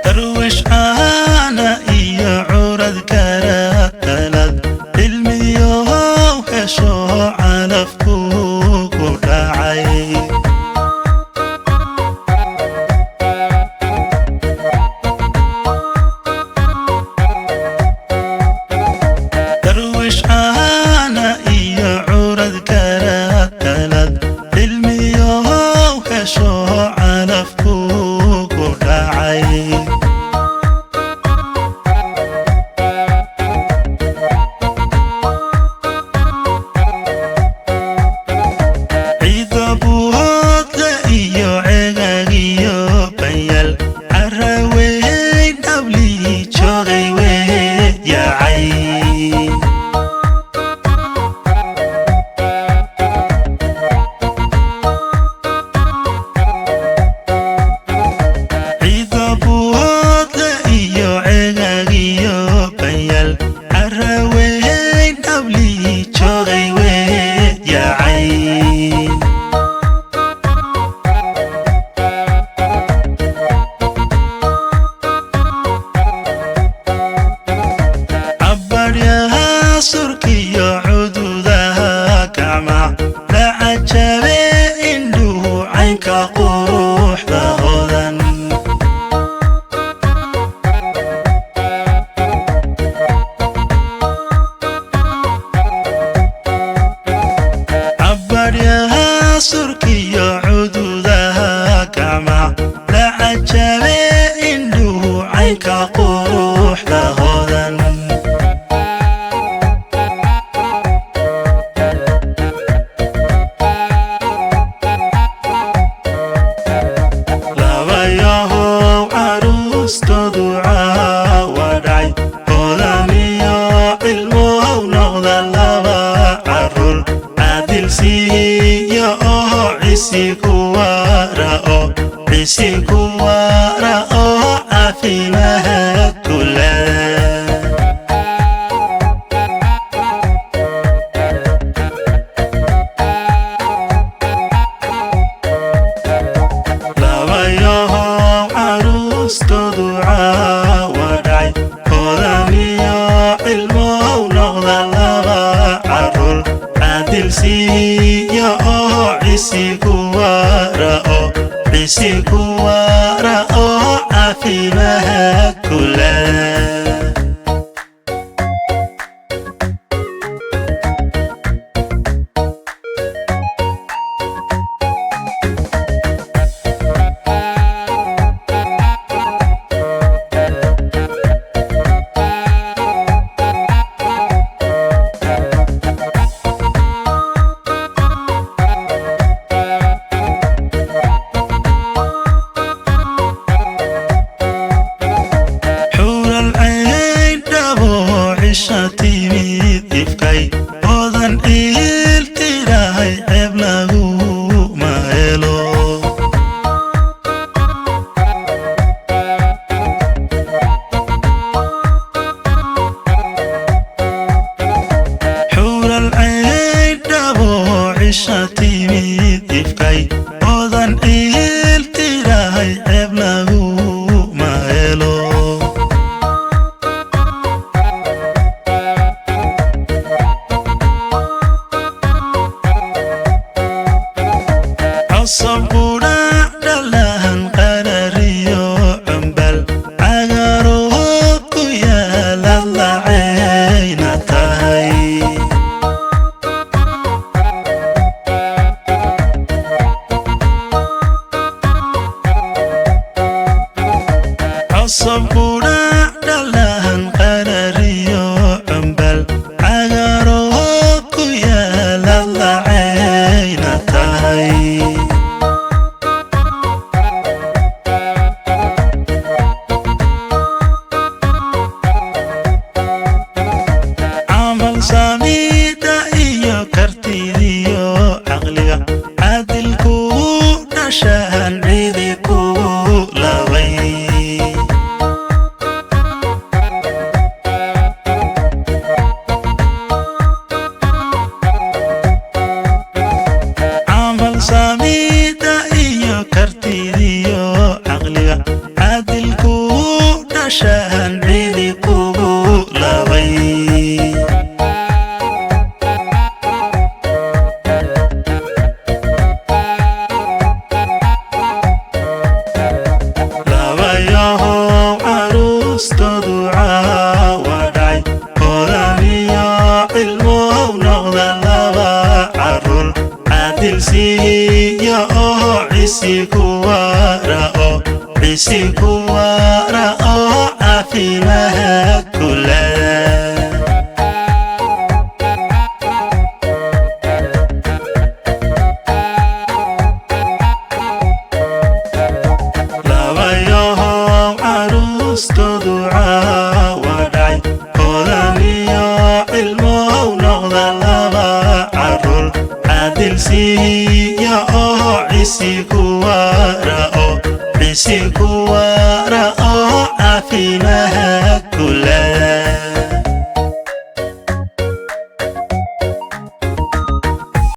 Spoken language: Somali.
Darwish caana iyo curad karatalad cilmiyow hesho calafku ku dhacay. Darwish caana iyo curad karatalad cilmiyow hesho calafku ku dhacay. Ciida buhoodla iyo cegagiyo banyal caraweyn dhablii joogay weyaacay. Ciida buhoodla iyo cegagiyo banyal caraweyn dhablii joogay weyaacay. Cabaryaha surkiyo cududaha gacma la cajabe indhuhu caynka quruxda hodan. Cabaryaha surkiyo cududaha gacma la cajabe indhuhu caynka quruxda hodan. Labayahow caruustoodu caawadhacay hoodaniyo cilmow noqda laba carruur caadil siiyo oo cisi kuwara oo cisi kuwara oo caafimaad kule. Labayahow caruustoodu caawadhacay hoodaniyo cilmow noqda laba carruur caadil siiyo oo cisi kuwara oo cisi kuwara oo caafimaad kule. Xuural cayn dhabo cisha timid ifkay oodan ciil tirahay ceeb laguma helo. Xuural cayn dhabo cisha timid ifkay oodan ciil tirahay ceeb laguma helo. Cosab qudhac dhalahan qarariyo cambal cagaroho ku yaalad lacayna tahay. Cosab qudhac dhalahan qarariyo cambal cagaroho ku yaalad lacayna tahay. Gaashaan cidi kugu labay. Labayahow caruustoodu caawadhay, hodaniyo cilmow noqda laba carruur caadil siiya oo cisi kuwara, oo cisi kuwara, oo caafimaad kulada. Labayahow caruustoodu caawadhay, hodaniyo cilmow noqda laba carruur caadil siiya oo cisi kuwara, oo cisi kuwara, oo caafimaad kulada.